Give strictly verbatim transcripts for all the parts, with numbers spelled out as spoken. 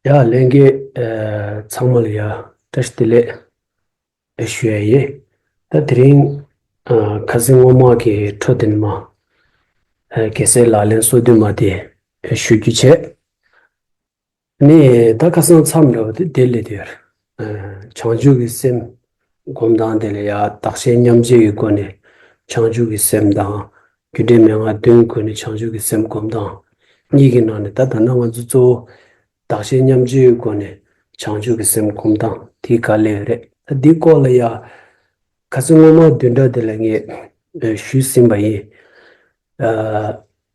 ཡ་ལྷན་རྒྱས། ཚང་མ་ལ་ཡ་བཀྲ་ཤིས་བདེ་ལེགས་ཞུ་ཡ་ཡིན། ད་དེ་རིང་ཁ་སང་སྔོན་མ་གི་འཕྲོ་དེ་ནས་མ་རྒྱལ་སྲས་ལག་ལེན་སོ་བདུན་མ་དེ་ཞུ་རྒྱུ་བྱས། ནས་ད་ཁ་སང་མཚམས་འདྲ་བོ་དེ་དེ་ལས་དེར། བྱང་ཆུབ་ཀྱི་སེམས་སྒོམ་སྟངས་དེ་ལ་ཡ་བདག་གཞན་མཉམ་བརྗེ་ཡི་སྒོ་ནས་བྱང་ཆུབ་ཀྱི་སེམས་དང་། རྒྱུ་འབྲས་མན་ངག་བདུན་སྒོ་ནས་བྱང་ཆུབ་ཀྱི་སེམས་སྒོམ་སྟངས་གཉིས་ཀྱི་ནང་ནས་ད་ད་ནང་ང་ཚོ་གཙོ་བོ་བདག་གཞན་མཉམ་བརྗེ་ཡི་སྒོ་ནས་བྱང་ཆུབ་ཀྱི་སེམས་སྒོམ་སྟངས་དེ་ག་ལས་རེད། ད་འདི་སྐོར་ལ་ཡ་ཁ་སང་སྔོན་མ་བདུན་ཕྲག་དེ་ལ་ངས་ཞུས་ཟིན་པ་ཡིན།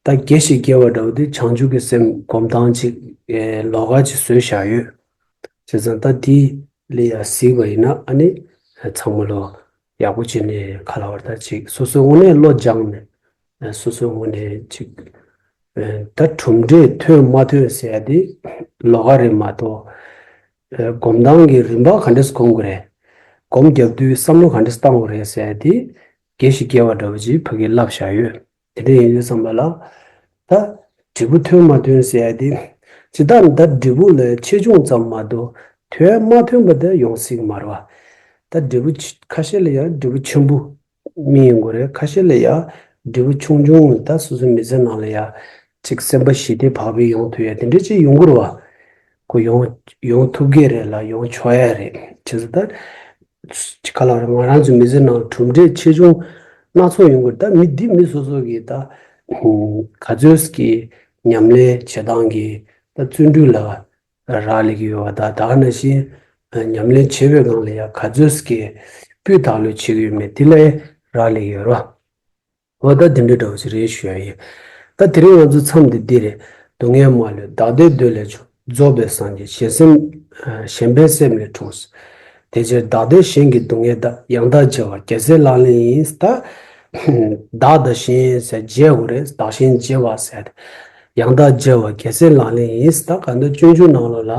ད་དགེ་ཞིག་དགེ་བ་འདྲ་བོ་དེ་བྱང་ཆུབ་ཀྱི་སེམས་སྒོམ་སྟངས་ཅིག་ལོགས་ཀ་ཅིག་བཟོས་བཞག་ཡོད། བྱས་ཙང་ད་དེ་ལ་ཡ་གཟིགས་པ་ཡིན་ན་ཨ་ནི་ཚང་མ་ལོ་ཡག་པོ་བྱས་ནས་ག་ལ་བར་ད་ཅིག་སོ་སོའི་ངོས་ནས་བློ་སྦྱངས་ནས་སོ་སོའི་ངོས་ནས་ཅིག་ད་གྲུབ་འབྲས་ཐོན་མ་ཐོན་ཟེར་ཡ་དེ་ལོགས་ཀ་རེད་མ་གཏོགས། སྒོམ་སྟངས་ཀྱི་རིམ་པ་ག་འདྲས་སྒོམ་དགོས་རེད། སྒོམ་རྒྱབ་དུས་བསམ་བློ་ག་འདྲས་བཏང་དགོས་རེད་ཟེར་ཡ་དེ་དགེ་ཞིག་དགེ་བ་འདྲ་བོ་ཅིག་ཕ་གིར་བསླབས་བཞག་ཡོད། དེ་འདྲ་ཡིན་དུས་ཙམ་པ་ལ་ད་འབྲས་བུ་ཐོན་མ་ཐོན་ཟེར་ཡ་དེ་ཇི་ལྟར་ད་འབྲས་བུ་ལ་ཆེ་ཆུང་ཙམ་མ་གཏོགས་ཐོན་མ་ཐོན་པ་དེ་ཡོང་སྲིད་ཀྱི་མ་རེད་བ། ད་འབྲས་བུ་ཆ་ཁ་ཤས་ལ་ཡང་འབྲས་བུ་ཆེན་པོ་སྨིན་ཡོང་གི་རེད། ཁ་ཤས་ལ་ཡང་འབྲས་བུ་ཆུང་ཆུང་ད་སོ་སོའི་མི་ཚེ་ནང་ལ་ཡང་ཅིག་སེམས་པ་ཞི་བདེ་བག་ཕེབས་ཡོང་ཐུབ་ཡ་དེ་འདྲ་ཅིག་ཡོང་གི་རེད་བ། ཁོ་ཡོང་ཡོང་ཐུབ་ཀྱི་རེད་ལ་ཡོང་ཆོག་ཡ་རེད། བྱས་ཙང་ད་ག་ལ་རེད། ང་རང་ཚོའི་མི་ཚེ་ནང་གྲུབ་འབྲས་ཆེ་ཆུང་སྣ་ཚོགས་ཡོང་གི་རེད། ད་མི་འདི་མི་སོ་སོ་གི་ད་ག་ཚོད་ཀྱི་ཉམས་ལེན་བྱེད་སྟངས་ཀྱི་ད་བརྩོན་འགྲུས་ལ་རག་ལས་ཀྱི་ཡོད་པ་དང་། ད་ག་ནང་བཞིན་ཉམས་ལེན་བྱེད་པའི་སྒང་ལ་ཡང་ག་ཚོད་ཀྱི་སྤུས་དག་ལོས་བྱེད་ཀྱི་ཡོད་མེད་དེ་ལ་རག་ལས་ཀྱི་ཡོད་རེད་བ། འོ་ད་དེ་འདྲ་འདྲ་བོ་ཞིག་རེད་ཞུ་ཡ་ཡིན། ད་དེ་རིང་ང་ཚོ་མཚམས་འདི་འདི་རེད། སྡུག་བསྔལ་མ་ལུས་བདག་བདེ་འདོད་ལས་བྱུང་། རྫོགས་པའི་སངས་རྒྱས་གཞན་སེམས་གཞན་ཕན་སེམས་ལས་འཁྲུངས། དེ་ཕྱིར་བདག་བདེ་གཞན་གྱི་སྡུག་བསྔལ་དག །ཡང་དག་བརྗེ་བ་རྒྱལ་སྲས་ལག་ལེན་ཡིན། ད་བདག་དང་གཞན་ཟེར་བརྗེ་དགོས་རེད། བདག་གཞན་བརྗེ་བ་ཟེར། ཡང་དག་བརྗེ་བ་རྒྱལ་སྲས་ལག་ལེན་ཡིན། ད་ག་འདི་སྤྱོད་འཇུག་ནང་ལོགས་ལ།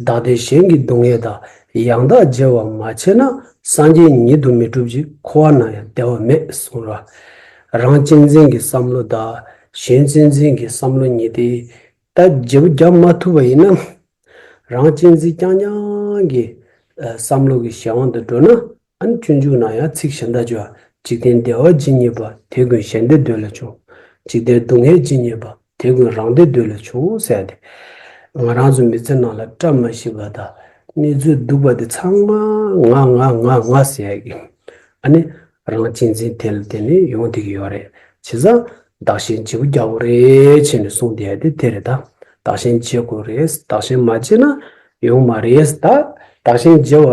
བདག་བདེ་གཞན་གྱི་སྡུག་བསྔལ་དག །ཡང་དག་བརྗེ་བ་མ་བྱས་ན། སངས་རྒྱས་ཉིད་དུ་མི་འགྲུབ་ཅིང་། །འཁོར་བ་ན་ཡང་བདེ་བ་མེད་གསུངས་ར། རང་གཅེས་འཛིན་གྱི་བསམ་བློ་དང་གཞན་གཅེས་འཛིན་གྱི་བསམ་བློ་གཉིས་དེ། ད་བརྗེ་པོ་རྒྱབ་མ་ཐུབ་པ་ཡིན་ན། རང་གཅེས་འཛིན་རྐྱང་རྐྱང་གི་བསམ་བློ་གི་གཞན་དབང་དུ་འགྲོ་ན། ཨ་ནི་སྤྱོད་འཇུག་ནང་ཡང་ཚིག་གཞན་དག་བརྗོད། འཇིག་རྟེན་བདེ་བ་ཇི་སྙེད་པ། །དེ་ཀུན་གཞན་བདེ་འདོད་ལས་བྱུང་། །འཇིག་རྟེན་སྡུག་བསྔལ་ཇི་སྙེད་པ། །དེ་ཀུན་རང་བདེ་འདོད་ལས་བྱུང་ཟེར་ཏེ། ང་རང་ཚོ་མི་ཚེ་ནང་ལ་བཀྲ་མ་ཤིས་པ་དང་གནས་ཚུལ་སྡུག་པ་དེ་ཚང་མ་ང་ང་ང་ང་ཟེར་ཡ་གི། ཨ་ནི་རང་གཅེས་འཛིན་དེ་ལ་བརྟེན་ནས་ཡོང་བསྡད་ཀྱི་ཡོད་རེད། བྱས་ཙང་བདག་གཞན་བརྗེ་པོ་རྒྱག་དགོས་རེད་བྱས་ནས་གསུངས་བསྡད་ཡ་དེ་དེ་རེད་ད། བདག་གཞན་བརྗེ་དགོས་རེད། བདག་གཞན་མ་བརྗེ་ན་ཡོང་མ་རེད་ད། བདག་གཞན་བརྗེ་བ།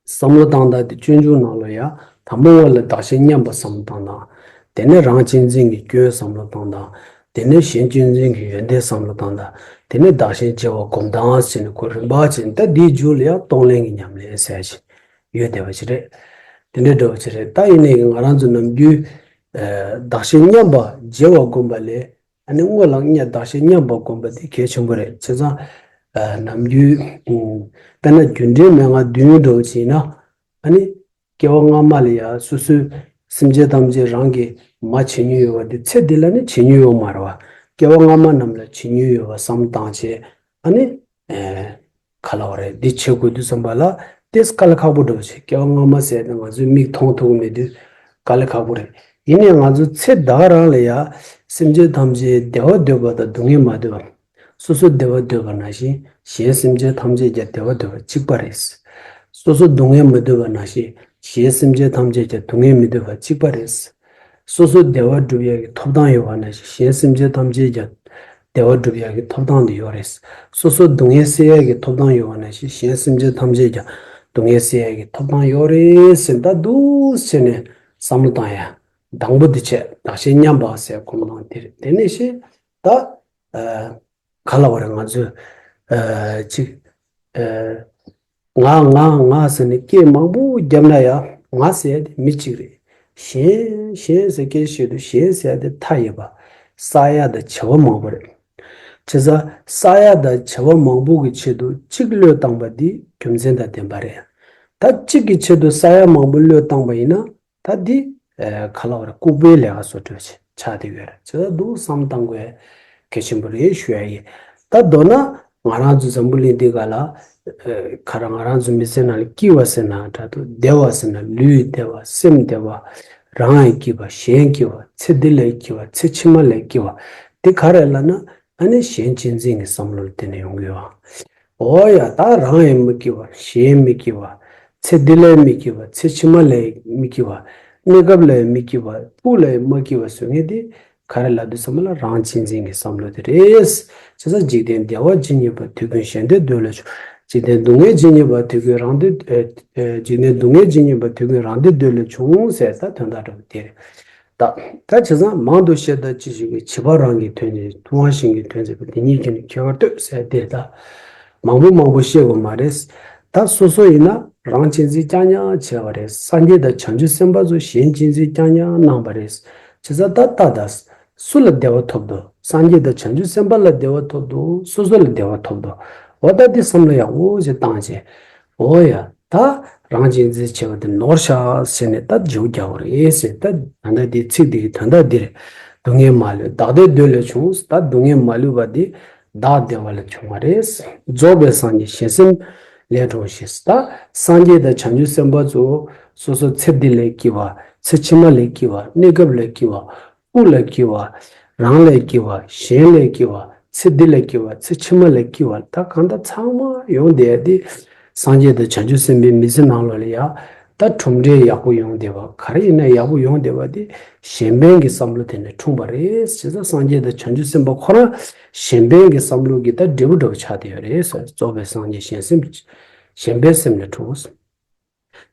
བསམ་བློ་བཏང་སྟངས་དེ་སྤྱོད་འཇུག་ནང་ལ་ཡང་དང་པོ་བ་ལ་བདག་གཞན་མཉམ་པ་བསམ་བློ་བཏང་སྟངས། དེ་ནས་རང་གཅེས་འཛིན་གྱི་སྐྱོན་བསམ་བློ་བཏང་སྟངས། དེ་ནས་གཞན་གཅེས་འཛིན་གྱི་ཡོན་ཏན་བསམ་བློ་བཏང་སྟངས། དེ་ནས་བདག་གཞན་བརྗེ་བ་སྒོམ་སྟངས་ཟེར་ནས་ཁོ་རིམ་པ་བྱས་ནས་ད་འདིའི་མཇུག་ལ་ཡང་གཏོང་ལེན་གྱི་ཉམས་ལེན་ཟེར་ཞིག་ཡོད་བསྡད་པ་ཞིག་རེད། དེ་འདྲའི་འདྲ་བ་ཞིག་རེད། ད་ཡིན་ནའི་ང་རང་ཚོ་ནམ་རྒྱུན་བདག་གཞན་མཉམ་པ་བརྗེ་བ་སྒོམ་པ་ལས། ཨ་ནི་སྔོན་ལ་ངས་བདག་གཞན་མཉམ་པ་བསྒོམ་པ་དེ་གལ་ཆེན་པོ་རེད། བྱས་ཙང་། ནམ་རྒྱུན། དཔེར་ན་རྒྱུ་འབྲས་མན་ངག་བདུན་འདྲ་བོ་ཅིག་ཡིན་ན། ཨ་ནི། སྐྱེ་བ་སྔ་མ་ལ་ཡང་སོ་སོའི་སེམས་ཅན་ཐམས་ཅད་རང་གིས་མ་བྱེད་མྱོང་ཡོད་པ་དེ་ཚེ་འདི་ལ་ནི་བྱེད་མྱོང་ཡོད་མ་རེད་བ། སྐྱེ་བ་སྔ་མ་རྣམས་ལ་བྱེད་མྱོང་ཡོད་པ་བསམ་བཏང་བྱས། ཨ་ནི། ག་ལ་བ་རེད། འདི་བྱེད་དགོས་དུས་ཙམ་པ་ལ་ཏེས་དཀའ་ལས་ཁག་པོ་འགྲོ་བྱེད། སྐྱེ་བ་སྔ་མ་ཟེར་ཏེ་ང་ཚོའི་མིག་མཐོང་ཐུབ་ཀྱི་མེད་དུས་དཀའ་ལས་ཁག་པོ་རེད། ཡིན་ནའི་ང་ཚོ་ཚེ་ད་ག་རང་ལ་ཡ་སེམས་ཅན་ཐམས་ཅད་བདེ་བ་འདོད་པ་དང་སྡུག་བསྔལ་མ་འདོད་པ། སོ་སོ་བདེ་བ་འདོད་པ་ནང་བཞིན་གཞན་སེམས་ཅན་ཐམས་ཅད་ཀྱང་བདེ་བ་འདོད་པ་གཅིག་པ་རེད། སོ་སོ་སྡུག་བསྔལ་མི་འདོད་པ་ནང་བཞིན་གཞན་སེམས་ཅན་ཐམས་ཅད་ཀྱང་སྡུག་བསྔལ་མི་འདོད་པ་གཅིག་པ་རེད། སོ་སོ་བདེ་བ་སྒྲུབ་ཡག་གི་ཐོབ་ཐང་ཡོད་པ་ནང་བཞིན་གཞན་སེམས་ཅན་ཐམས་ཅད་ཀྱང་བདེ་བ་སྒྲུབ་ཡག་གི་ཐོབ་ཐང་དེ་ཡོད་རེད། སོ་སོ་སྡུག་བསྔལ་སེལ་ཡག་གི་ཐོབ་ཐང་ཡོད་པ་ནང་བཞིན་གཞན་སེམས་ཅན་ཐམས་ཅད་ཀྱང་སྡུག་བསྔལ་སེལ་ཡག་གི་ཐོབ་ཐང་ཡོད་རེད་ཟེར་ད་འདུག་བྱས་ནས་བསམ་བློ་བཏང་ཡ། དང་པོ་དེ་བྱས་བདག་གཞན་མཉམ་པ་ཟེར་གོ་ནང་དེ་རེད། དེ་ནས་ཤེས་ད། ག་ལ་བ་རེད་ང་ཚོས། ཅིག་ང་ང་ང་ཟེར་ནས་སྐད་མང་པོ་བརྒྱབ་ན་ཡང་ང་ཟེར་ཡ་དེ་མི་གཅིག་རེད། གཞན་གཞན་ཟེར་སྐད་བཤད་དུས་གཞན་ཟེར་ཡ་དེ་མཐའ་ཡས་པ། བསགས་ཡ་དང་བྱ་བ་མང་པོ་རེད། བྱས་ཙང་བསགས་ཡ་དང་བྱ་བ་མང་པོ་གི་ཆེད་དུ་གཅིག་བློས་བཏང་པ་འདི་རྒྱུ་མཚན་དང་ལྡན་པ་རེད། ད་གཅིག་གི་ཆེད་དུ་བསགས་ཡ་མང་པོ་བློས་བཏང་པ་ཡིན་ན། ད་འདི། ག་ལ་བ་རེད། ལྐུགས་པའི་ལས་ཀ་བཟོ་འདྲ་ཆགས་བསྡད་ཡོད་རེད། བྱས་ཙང་འདུག་བསམ་བཏང་དགོས། གལ་ཆེན་པོ་རེད་ཞུ་ཡ་ཡིན། ད་མདོར་ན་ང་རང་ཚོ་འཛམ་བུ་གླིང་འདི་ག་ལ་ཨ་ག་རེ་ང་རང་ཚོ་མི་ཚེ་ནང་ལ་སྐྱིད་པ་ཟེར་ན་འདྲ་འདུག་བདེ་བ་ཟེར་ན་ལུས་བདེ་བ་སེམས་བདེ་བ་རང་ཡང་སྐྱིད་པ་གཞན་སྐྱིད་པ་ཚེ་འདི་ལས་སྐྱིད་པ་ཚེ་ཕྱི་མ་ལས་སྐྱིད་པ་འདི་ག་རེ་ལབ་ན་ཨ་ནི་གཞན་གཅེས་འཛིན་གྱི་བསམ་བློ་ལ་བརྟེན་ནས་ཡོང་གི་ཡོད། འོ་ཡ་ད་རང་ཡང་མི་སྐྱིད་པ་གཞན་མི་སྐྱིད་པ་ཚེ་འདི་ལས་མི་སྐྱིད་པ་ཚེ་ཕྱི་མ་ལས་མི་སྐྱིད་པ་གནས་སྐབས་ལས་མི་སྐྱིད་པ་ཕུགས་ལས་མ་སྐྱིད་པ་བཟོ་མཁན་དེ་ག་རེ་ལབ་དུས་ཙམ་པ་ལ་རང་གཅེས་འཛིན་གྱི་བསམ་བློ་དེ་རེད། བྱས་ཙང་འཇིག་རྟེན་བདེ་བ་ཇི་སྙེད་པ་དེ་ཀུན་གཞན་དོན་འདོད་ལས་བྱུང་། འཇིག་རྟེན་སྡུག་བསྔལ་ཇི་སྙེད་པ་དེ་ཀུན་རང་དོན་ཨ་ཨ་འཇིག་རྟེན་སྡུག་བསྔལ་ཇི་སྙེད་པ་དེ་ཀུན་རང་དོན་འདོད་ལས་བྱུང་ཟེར་ད་དོན་དག་འདྲ་པོ་དེ་རེད། ད་ད་བྱས་ཙང་མང་དུ་བཤད་ད་ཅི་ཞིག་གིས་བྱིས་པ་རང་གི་དོན་ནི་ཐུབ་དབང་གཞན་གྱི་དོན་མཛད་པ་དེ་ཉིད་ཀྱིས་ནི་ཁྱད་པར་ལྟོས་ཟེར་དེ་ད་མང་པོ་མང་པོ་བཤད་དགོས་མ་རེད། ད་སོ་སོ་ཡིན་ན་རང་གཅེས་འཛིན་རྐྱང་རྐྱང་བྱས་པ་རེད། སངས་རྒྱས་དང་བྱང་ཆུབ་སེམས་དཔའ་ཚོ་གཞན་གཅེས་འཛིན་རྐྱང་རྐྱང་གནང་བ་རེད། བྱས་ཙང་ད་ལྟ་ད་སུ་ལ་བདེ་བ་ཐོབ་འདུག་སངས་རྒྱས་དང་བྱང་ཆུབ་སེམས་དཔའ་ལ་བདེ་བ་ཐོབ་འདུག་སོ་སོ་ལ་བདེ་བ་ཐོབ་འདུག་འོ་ད་འདི་བསམ་བློ་ཡག་པོ་ཞིག་བཏང་བྱས། འོ་ཡ། ད་རང་གཅེས་འཛིན་བྱས་པ་དེ་ནོར་ཤག་ཟེར་ནས་ད་བརྗེ་པོ་རྒྱག་པ་རེད་ཟེར། ད་ད་ལྟ་དེ་ཚིག་དེ་གི་དོན་དག་འདི་རེད། སྡུག་བསྔལ་མ་ལུས་བདག་བདེ་འདོད་ལས་བྱུང་། ད་སྡུག་བསྔལ་མ་ལུས་པ་འདི་བདག་བདེ་བ་ལས་བྱུང་བ་རེད། རྫོགས་པའི་སངས་རྒྱས་གཞན་སེམས་ལས་འཁྲུངས་ཞེས། ད་སངས་རྒྱས་དང་བྱང་ཆུབ་སེམས་དཔའ་ཚོ་སོ་སོ་ཚེ་འདི་ལས་སྐྱིད་པ་ཚེ་ཕྱི་མ་ལས་སྐྱིད་པ་གནས་སྐབས་ལས་སྐྱིད་པ་ཕུགས་ལས་སྐྱིད་པ་རང་ལས་སྐྱིད་པ་གཞན་ལས་སྐྱིད་པ་ཚེ་འདི་ལས་སྐྱིད་པ་ཚེ་ཕྱི་མ་ལས་སྐྱིད་པ་ད་གང་ལྟར་ཚང་མ་ཡོང་བསྡད་དེ། སངས་རྒྱས་དང་བྱང་ཆུབ་སེམས་དཔའི་མི་ཚེ་ནང་ལོགས་ལ་ཡ། ད་གྲུབ་འབྲས་ཡག་པོ་ཡོང་བསྡད་པ་ག་རེ་ཡིན་ན་ཡག་པོ་ཡོང་བསྡད་པ་དེ་གཞན་ཕན་གྱི་བསམ་བློ་དེ་ནས་འཁྲུངས་པ་རེད། བྱས་ཙང་སངས་རྒྱས་དང་བྱང་ཆུབ་སེམས་དཔའ་ཁོ་རང་གཞན་ཕན་གྱི་བསམ་བློ་གི་ད་འབྲས་བུ་འདྲ་བོ་ཆགས་བསྡད་ཡོད་རེད་ཟེར། རྫོགས་པའི་སངས་རྒྱས་གཞན་སེམས། གཞན་ཕན་སེམས་ལས་འཁྲུངས།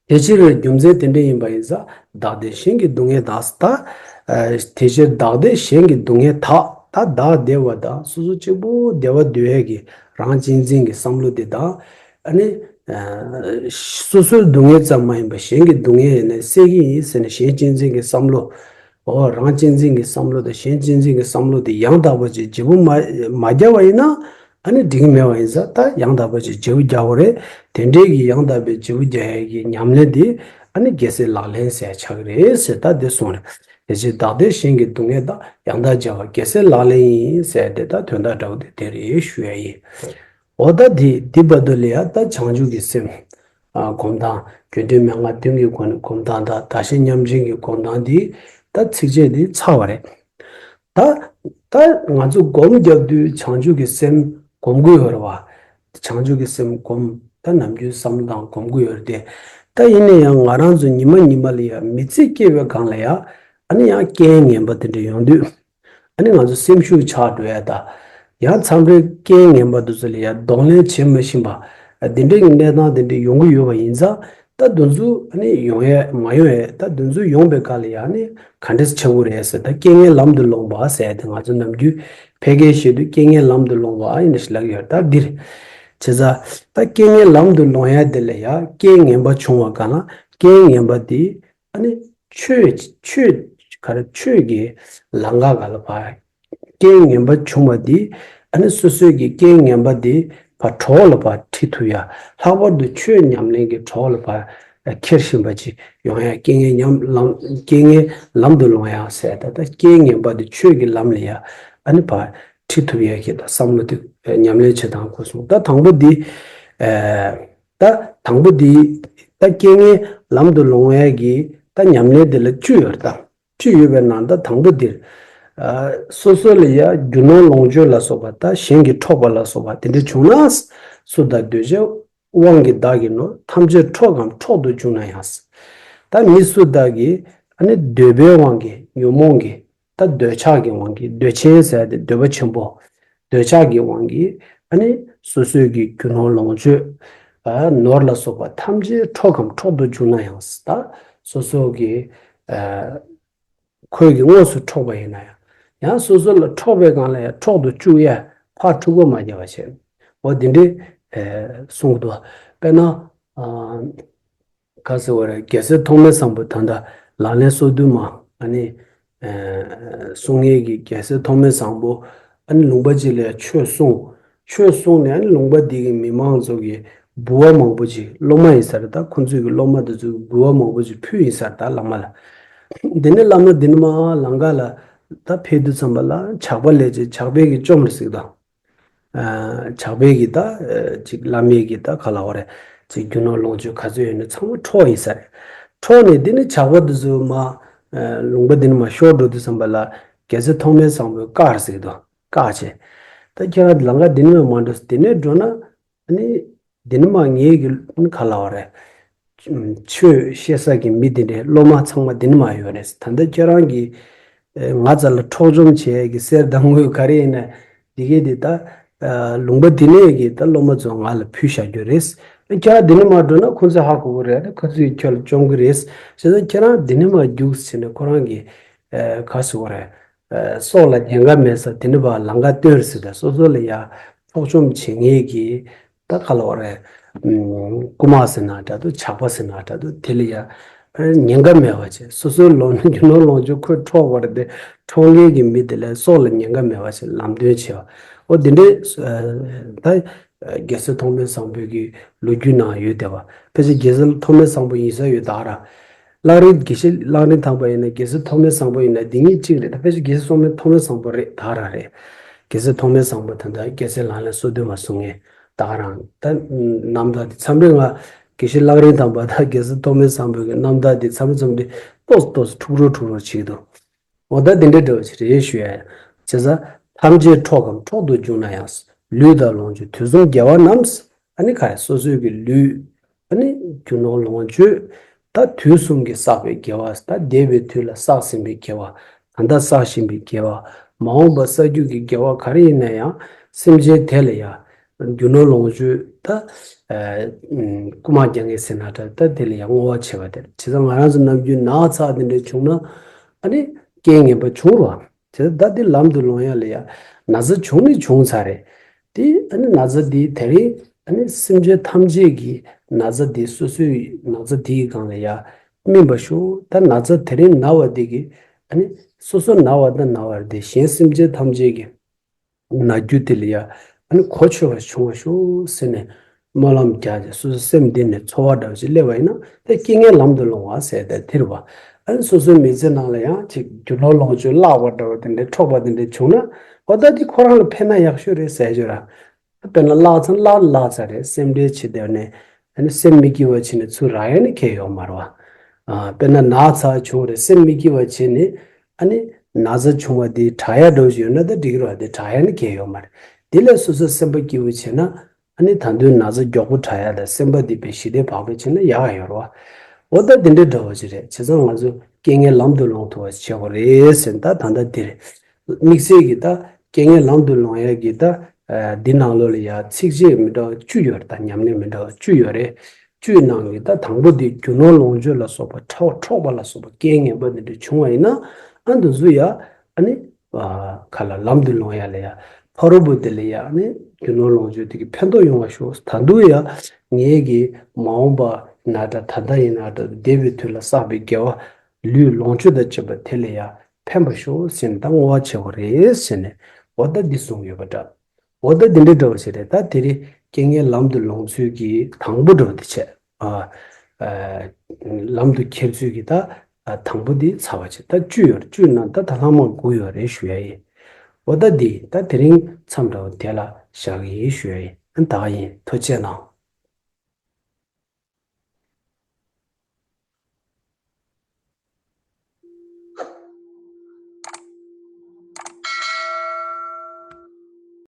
དེ་ཕྱིར་རྒྱུ་མཚན་དེ་འདྲ་ཡིན་པ་ཡིན་ཙང་བདག་བདེ་གཞན་གྱི་སྡུག་བསྔལ་དག་ད། དེ་ཕྱིར་བདག་བདེ་གཞན་གྱི་སྡུག་བསྔལ་དག་ད་བདག་བདེ་བ་དང་སོ་སོ་གཅིག་པུ་བདེ་བ་འདོད་ཡས་ཀྱི་རང་གཅེས་འཛིན་གྱི་བསམ་བློ་དེ་དང་། ཨ་ནི། སོ་སོའི་སྡུག་བསྔལ་ཙམ་མ་ཡིན་པར་གཞན་གྱི་སྡུག་བསྔལ་ཡིན་ན་སེལ་གྱི་ཡིན་ཟེར་ནས་གཞན་གཅེས་འཛིན་གྱི་བསམ་བློ། འོ་རང་གཅེས་འཛིན་གྱི་བསམ་བློ་དང་གཞན་གཅེས་འཛིན་གྱི་བསམ་བློ་དེ་ཡང་དག་པ་ཅིག་བརྗེ་པོ་མ་མ་བརྒྱབ་པ་ཡིན་ན། ཨ་ནི་འགྲིག་གི་མེད་པ་ཡིན་ཙང་ད་ཡང་དག་པ་ཅིག་བརྗེ་པོ་རྒྱག་དགོས་རེད། དེ་འདྲའི་གི་ཡང་དག་པའི་བརྗེ་པོ་རྒྱག་ཡས་ཀྱི་ཉམས་ལེན་དེ་ཨ་ནི་རྒྱལ་སྲས་ལག་ལེན་ཟེར་ཆགས་ཀྱི་རེད་ཟེར་ད་དེ་གསུངས་རེད། དེ་ཕྱིར་བདག་བདེ་གཞན་གྱི་སྡུག་བསྔལ་དག་ཡང་དག་བརྗེ་བ་རྒྱལ་སྲས་ལག་ལེན་ཡིན་ཟེར་དེ་ད་དོན་དག་འདྲ་བོ་དེ་དེ་རེད་ཞུ་ཡ་ཡིན། འོ་ད་དེ་འདི་བར་དུ་ལ་ཡ་ད་བྱང་ཆུབ་ཀྱི་སེམས། ཨ་སྒོམ་སྟངས་རྒྱུ་འབྲས་མན་ངག་བདུན་གྱི་སྒོ་ནས་སྒོམ་སྟངས་དང་བདག་གཞན་མཉམ་བརྗེ་གི་སྒོམ་སྟངས་འདི་ད་ཚིགས་བཅད་འདི་ཚར་བ་རེད། ད་ད་ང་ཚོ་སྒོམ་རྒྱབ་དུས་བྱང་ཆུབ་ཀྱི་སེམས་སྒོམ་དགོས་ཡོད་རེད་བ། བྱང་ཆུབ་ཀྱི་སེམས་སྒོམ་ད་ནམ་རྒྱུན་བསམ་བློ་བཏང་སྒོམ་དགོས་ཡོད་རེད་དེ། ད་ཡིན་ན་ཡང་ང་རང་ཚོ་ཉི་མ་ཉི་མ་ལ་ཡ་མི་ཚེ་སྐྱེལ་བའི་སྒང་ལ་ཡ་ཨ་ནི་ཡང་རྐྱེན་ངན་པ་དེ་འདྲ་ཡོང་དུས། ཨ་ནི་ང་ཚོ་སེམས་ཤུགས་ཆག་འགྲོ་ཡ་ད། ཡང་མཚམས་རེ་རྐྱེན་ངན་པ་འདི་ཚོ་ལ་ཡ་གདོང་ལེན་བྱེད་མ་ཤེས་པ། འདི་འདྲའི་གནས་སྟངས་འདི་འདྲ་ཡོང་གི་ཡོད་པ་ཡིན་ཙང་ད་འདི་ཚོ་ཨ་ནི་ཡོང་ཡ་མ་ཡོང་ཡ་ད་འདི་ཚོ་ཡོང་པའི་སྐབས་ལ་ཡ་ཨ་ནི་ག་འདྲས་བྱེད་དགོས་རེད་ཟེར་ད་རྐྱེན་ངན་ལམ་དུ་སློང་བ་ཟེར་ཡ་དེ་ང་ཚོ་ནམ་རྒྱུན་ཕལ་སྐད་བཤད་དུས་རྐྱེན་ངན་ལམ་དུ་སློང་བ་ཨ་ནི་ཞིག་ལབ་ཀྱི་ཡོད་རེད་ད་འདིར། བྱས་ཙང་ད་རྐྱེན་ངན་ལམ་དུ་སློང་ཡ་དེ་ལ་ཡ་རྐྱེན་ངན་པ་བྱུང་བ་ག་ལ་རྐྱེན་ངན་པ་དེ། ཨ་ནི་ཆོས་ཆོས་ག་རེ་ཆོས་ཀྱི་ལམ་ཁ་ག་ལ་བ། རྐྱེན་ངན་པ་བྱུང་བ་འདི་ཨ་ནི་སོ་སོའི་གི་རྐྱེན་ངན་པ་འདི་བ་གྲོགས་ལ་བ་ཁྲིད་ཐུབ་ཡ། ལྷག་པར་དུ་ཆོས་ཉམས་ལེན་གྱི་གྲོགས་ལ་བ་ཁྱེར་བཞིན་པ་ཅིག་ཡོང་ཡ། རྐྱེན་ངན་ཉམས་ལམ་རྐྱེན་ངན་ལམ་དུ་སློང་ཡ་ཟེར་ད་ད་རྐྱེན་ངན་པ་འདི་ཆོས་ཀྱི་ལམ་ལ་ཡ་ཨ་ནི་བ་ཁྲིད་ཐུབ་ཡ་གི་ད་བསམ་བློ་དེ་ཉམས་ལེན་བྱེད་སྟངས་གོ་སོང་ད་དང་པོ་འདི། ད་དང་པོ་འདི་ད་རྐྱེན་ངན་ལམ་དུ་སློང་ཡས་ཀྱི་ད་ཉམས་ལེན་འདི་ལ་བཅུ་ཡོད་རེད་ད། བཅུ་ཡོད་པའི་ནང་ད་དང་པོ་འདིར། ཨ་སོ་སོ་ལ་ཡ་རྒྱུ་ནོར་ལོངས་སྤྱོད་ལ་སོགས་པ་ད་གཞན་གྱིས་འཕྲོག་པ་ལ་སོགས་པ་དེ་འདྲ་བྱུང་ན། སུ་དག་འདོད་བྱའི་དབང་གིས་བདག་གི་ནོར་ཐམས་ཅད་འཕྲོག་གམ་འཕྲོག་ཏུ་འཇུག་ན་ཡང་། ད་མི་སུ་དག་གིས་ཨ་ནི་འདོད་པའི་དབང་གིས་ཉོན་མོངས་ཀྱི། ད་འདོད་ཆགས་ཀྱི་དབང་གིས་འདོད་ཆེན་ཟེར་ཏེ་འདོད་པ་ཆེན་པོ། འདོད་ཆགས་ཀྱི་དབང་གིས་ཨ་ནི་སོ་སོའི་གི་རྒྱུ་ནོར་ལོངས་སྤྱོད། ཨ་ནོར་ལ་སོགས་པ་ཐམས་ཅད་འཕྲོག་གམ་འཕྲོག་ཏུ་འཇུག་ན་ཡང་ད་སོ་སོ་གི་ཨ་ཁོས་ཀྱི་དངོས་སུ་འཕྲོག་པ་ཡིན་ན་ཡང་ཡང་སོ་སོ་ལ་འཕྲོག་པའི་སྒང་ལ་ཡང་འཕྲོག་ཏུ་བཅུག་ཡ་ཕར་འཁྲུག་པ་མ་རྒྱབ་པ་བྱས། འོ་འདི་འདྲའི་ཨ་གསུང་གི་འདུག་དཔེར་ན་ཨ། ག་ཟེར་བ་རེད། རྒྱལ་སྲས་ཐོགས་མེད་བཟང་པོ་ད་ལྟ་ལག་ལེན་སོ་བདུན་མ་ཨ་ནི་ཨ་གསུང་མཁན་གྱི་རྒྱལ་སྲས་ཐོགས་མེད་བཟང་པོ་ཨ་ནི་ལུང་པ་གཅིག་ལ་ཆོས་གསུངས། ཆོས་གསུངས་ནས་ཨ་ནི་ལུང་པ་འདི་གི་མི་མང་ཚོ་གིས་འབུལ་བ་མང་པོ་ཅིག་སློབ་མ་ཡིན་ས་རེད་ད་ཁོང་ཚོའི་གི་སློབ་མ་དེ་ཚོ་གིས་འབུལ་བ་མང་པོ་ཅིག་ཕུལ་ཡིན་ས་རེད་ད་བླ་མ་ལ། དེ་ནས་བླ་མ་འདི་ནས་མར་ལམ་ཁ་ལ་ ད་ཕེབས་དུས་ཙམ་པ་ལ་ཇག་པ་ལས་ཀྱི་ཇག་པའི་གི་བཅོམ་རེད་ཟེར་གི་འདུག་ཨ། ཇག་པའི་གི་ད་ཨ་ཅིག་བླ་མའི་གི་ད་ག་ལབ་དགོས་རེད། ཅིག་རྒྱུ་ནོར་ལོངས་སྤྱོད་ག་ཚོད་ཡོད་ན་ཚང་མ་འཕྲོག་ཡིན་ས་རེད། འཕྲོག་ནས་དེ་ནས་ཇག་པ་དེ་ཚོ་མར་ཨ་ལུང་པ་དེ་ནས་མར་ཤོར་འགྲོ་དུས་ཙམ་པ་ལ་རྒྱལ་སྲས་ཐོགས་མེད་བཟང་པོས་བཀག་རེད་ཟེར་གི་འདུག་བཀག་བྱས། ད་ཁྱེད་རང་ལམ་ཁ་འདི་ནས་མར་འགྲོ། དེ་ནས་འགྲོ་ན་ཨ་ནི་འདི་ནས་མར་ངེད་ཀྱི་ག་ལབ་དགོས་རེད། ཆོས་བཤད་ས་གི་མི་འདི་འདྲའི་སློབ་མ་ཚང་མ་འདི་ནས་མར་ཡོད་རེད། ད་ལྟ་ཁྱེད་རང་གིས་ཨ་ང་རྩ་ལ་འཕྲོག་བཅོམ་བྱེད་ཡས་ཀྱི་གསེར་དང་དངུལ་ག་རེ་ཡིན་ན་འདི་གས་འདི་ད་ཨ་ལུང་པ་འདི་ནས་ཀྱི་ད་སློབ་མ་ཚོ་ང་ལ་ཕུལ་བཞག་རྒྱུ་རེད། ཁྱེད་རང་འདི་ནས་མར་འགྲོ་ན་ཁོ་ཚོས་ཧ་གོ་གི་རེད། ཁོ་ཚོས་ཁྱོད་ལ་བཅོམ་གི་རེད། བྱས་ཙང་ཁྱེད་རང་འདི་ནས་མར་རྒྱུགས་ཟེར་ནས་ཁོ་རང་གིས་ཨ་ག་ཟེར་དགོས་རེད། ཨ་སྲོག་ལ་ཉེན་ཁ་མེད་སར་དེ་འདྲ་བ་ལམ་ཁ་སྟོན་རེད་ཟེར། ད་སོ་སོ་ལ་ཡ་འཕྲོག་བཅོམ་བྱེད་མཁན་གྱི་ད་ག་ལབ་དགོས་རེད། ཨུམ། རྐུ་མ་ཟེར་ན་འདྲ་འདུག་ཇག་པ་ཟེར་ན་འདྲ་འདུག་དེ་ལ་ཡ་ཨ་ཉེན་ཁ་མེད་པ་བྱས། སོ་སོའི་ལོ་རྒྱུ་ནོར་ལོངས་སྤྱོད་ཁོས་འཕྲོག་པ་རེད་དེ། འཕྲོག་མཁན་གྱི་མི་དེ་ལ་སྲོག་ལ་ཉེན་ཁ་མེད་པ་བྱས་ལམ་སྟོན་བྱས་པ། འོ་དེ་འདྲའི་ཨ་ད་རྒྱལ་སྲས་ཐོགས་མེད་བཟང་པོའི་གི་ལོ་རྒྱུས་ནང་ཡོད་བསྡད་པ། ཕལ་ཆེར་རྒྱལ་སྲས་ཐོགས་མེད་བཟང་པོ་ཡིན་ས་ཡོད་ད་ར། གླང་རི་དགེ་བཤེས་གླང་རི་ཐང་པ་ཡིན་ན་རྒྱལ་སྲས་ཐོགས་མེད་བཟང་པོ་ཡིན་ན་འདི་གཉིས་གཅིག་རེད། ད་ཕལ་ཆེར་རྒྱལ་སྲས་ཐོགས་མེད་ཐོགས་མེད་བཟང་པོ་རེད་ད་ར་རེད། རྒྱལ་སྲས་ཐོགས་མེད་བཟང་པོ་ད་ལྟ་སྐྱ་སེར་ལག་ལེན་སོ་བདུན་མ་གསུང་ངེ་ད་ག་རང་ད་རྣམ་ཐར་འདི་མཚམས་རེ་ང་དགེ་བཤེས་གླང་རི་ཐང་པ་དང་རྒྱལ་སྲས་ཐོགས་མེད་བཟང་པོའི་གི་རྣམ་ཐར་འདི་མཚམས་རེ་མཚམས་རེ་ཏོག་ཙམ་ཏོག་ཙམ་འཁྲུག་རོགས་འཁྲུག་རོགས་བྱེད་ཀྱི་འདུག་འོ་ད་འདི་འདྲ་འདྲ་བ་ཞིག་རེད་ཞུ་ཡ་ཡིན། བྱས་ཙང་ཐམས་ཅད་འཕྲོག་གམ་འཕྲོག་ཏུ་འཇུག་ན་ཡང་། ལུས་དང་ལོངས་སྤྱོད་དུས་གསུམ་དགེ་བ་རྣམས། ཨ་ནི་ག་རེ་སོ་སོའི་གི་ལུས། ཨ་ནི་རྒྱུ་ནོར་ལོངས་སྤྱོད་ད་དུས་གསུམ་གྱི་བསགས་པའི་དགེ་བ། ད་འདས་པའི་དུས་ལ་བསགས་ཟིན་པའི་དགེ་བ། ད་ལྟ་བསགས་བཞིན་པའི་དགེ་བ། མ་འོངས་པ་བསགས་རྒྱུ་གི་དགེ་བ་ག་རེ་ཡིན་ན་ཡང་སེམས་ཅན་དེ་ལ་ཡང་རྒྱུ་ནོར་ལོངས་སྤྱོད་ད་ཨ་རྐུ་མ་རྒྱག་མཁན་ཟེར་ན་འདྲ། ད་དེ་ལ་ཡང་བསྔོ་བ་བྱེད་པ་དེ་རེད། བྱས་ཙང་ང་རང་ཚོ་ནམ་རྒྱུན་ན་ཚ་དེ་འདྲ་བྱུང་ན་ཨ་ནི་རྐྱེན་ངན་པ་བྱུང་རོགས། དེ་ད་འདི་ལམ་དུ་ལོངས་ཡ་ལ་ཡ་ན་ཚ་བྱུང་ནི་བྱུང་ཚར་རེད། དེ་ཨ་ནི་ན་ཚ་འདི་དེ་རིང་ཨ་ནི་སེམས་ཅན་ཐམས་ཅད་ཀྱི་ན་ཚ་འདི་སོ་སོའི་ན་ཚ་འདིའི་སྒང་ལ་ཡ་སྨིན་པ་ཤོག་ད་ན་ཚ་དེ་རིང་ན་བ་འདི་གི་ཨ་ནི་སོ་སོ་ན་བ་ད་ན་བ་རེད་དེ། གཞན་སེམས་ཅན་ཐམས་ཅད་ཀྱི་ན་རྒྱུ་དེ་ལ་ཡ་ཨ་ནི་གོ་ཆོད་པ་བྱུང་བ་ཤོག་ཟེར་ནས་སྨོན་ལམ་རྒྱག་བྱས། སོ་སོ་སེམས་གཏིང་ནས་ཚོར་བ་འདྲ་བ་ཞིག་སླེབས་པ་ཡིན་ན་དེ་རྐྱེན་ངན་ལམ་དུ་ལོངས་པ་ཟེར་ཏེ་དེ་རེད་བ། ཨ་ནི་སོ་སོའི་མི་ཚེ་ནང་ལ་ཡང་ཅིག་རྒྱུ་ནོར་ལོངས་སྤྱོད་བརླག་པ་འདྲ་བ་དེ་འདྲ་འཕྲོག་པ་དེ་འདྲ་བྱུང་ན་འོ་ད་དེ་ཁོ་རང་ལ་ཕན་ན་ཡག་ཤོས་རེད་ཟེར་རྒྱུ་ར། དཔེར་ན་བརླག་ཚར་བརླག་བརླག་ཚར་རེད། སེམས་ཁྲལ་བྱེད་བསྡད་ནས་ཨ་ནི་སེམས་མི་སྐྱིད་པ་བྱས་ནས་ཚུར་རག་ཡ་ནི་གང་ཡོད་མ་རེད་བ། ཨ་དཔེར་ན་ན་ཚ་བྱུང་རེད། སེམས་མི་སྐྱིད་པ་བྱས་ནས་ཨ་ནི་ན་ཚ་བྱུང་བ་དེ་དྲག་ཡ་འདྲ་བོ་ཞིག་ཡོད་ན་ད་འགྲིག་གི་རེད་བ། དེ་དྲག་ཡ་ནི་གང་ཡོད་མ་རེད། དེ་ལས་སོ་སོ་སེམས་པ་སྐྱིད་པོ་བྱས་ན་ཨ་ནི་ད་དུང་ན་ཚ་མགྱོགས་པོ་དྲག་ཡ་དང་སེམས་པ་འདི་དཔེ་ཞི་བདེ་བག་ཕེབས་བྱས་ན་ཡག་ཡོད་རེད་བ། འོ་ད་དེ་འདྲ་འདྲ་བོ་ཞིག་རེད། བྱས་ཙང་ང་ཚོ་རྐྱེན་ངན་ལམ་དུ་ལོངས་ཐུབ་པ་བྱེད་དགོས་རེད་ཟེར་ད་ད་ལྟ་འདི་རེད། དམིགས་བསལ་གྱི་ད་རྐྱེན་ངན་ལམ་དུ་ལོངས་ཡ་གི་ད་ཨ་འདི་ནང་ལོགས་ལ་ཡ་ཚིགས་བཅད་མི་འདྲ་བ་བཅུ་ཡོད་རེད། ད་ཉམས་ལེན་མི་འདྲ་བ་བཅུ་ཡོད་རེད། བཅུའི་ནང་གི་ད་དང་པོ་འདི་རྒྱུ་ནོར་ལོངས་སྤྱོད་ལ་སོགས་པ་འཕྲོག་འཕྲོག་པ་ལ་སོགས་པ་རྐྱེན་ངན་པ་འདི་འདྲ་བྱུང་བ་ཡིན་ན་ཨ་འདི་ཚོ་ཡ་ཨ་ནི་ཨ་ག་ལ་ལམ་དུ་ལོངས་ཡ་ལ་ཡ་ཕ་རོལ་པོ་དེ་ལ་ཡ་ཨ་ནི་རྒྱུ་ནོར་ལོངས་སྤྱོད་དེ་གི་ཕན་ཐོགས་ཡོང་བ་ཤོག་ད་དུང་ཡ་ངེད་ཀྱི་མ་འོངས་པ་ན་འདྲ་ད་ལྟ་ཡིན་ན་འདྲ་འདས་པའི་དུས་ལ་བསགས་པའི་དགེ་བ་ལུས་ལོངས་སྤྱོད་དང་བཅས་པ་དེ་ལ་ཡ་ཕན་པ་ཤོག་ཟེར་ནས་ད་བསྔོ་བ་བྱེད་དགོས་རེད་ཟེར་ནས་འོ་ད་འདི་གསུངས་ཡོད་པ་འདྲ། འོ་ད་འདི་འདྲའི་འདྲ་བ་ཞིག་རེད། ད་དེ་རིང་རྐྱེན་ངན་ལམ་དུ་ལོངས་ཚུལ་གྱི་དང་པོ་འདྲ་བ་དེ་བྱས། ཨ་ཨ་ལམ་དུ་ཁྱེར་ཚུལ་གྱི་ད་ཨ་དང་པོ་འདི་ཚར་བ་བྱས། ད་བཅུ་ཡོད་རེད། བཅུ་ནང་ད་ད་ལྷག་མ་དགུ་ཡོད་རེད་ཞུ་ཡ་ཡིན། འོ་ད་འདི་ད་དེ་རིང་མཚམས་འདྲ་བ་དེ་ལ་བཞག་གི་ཡིན་ཞུ་ཡ་ཡིན། ཨ་ད་ག་ཡིན། ཐུགས་རྗེ་གནང་།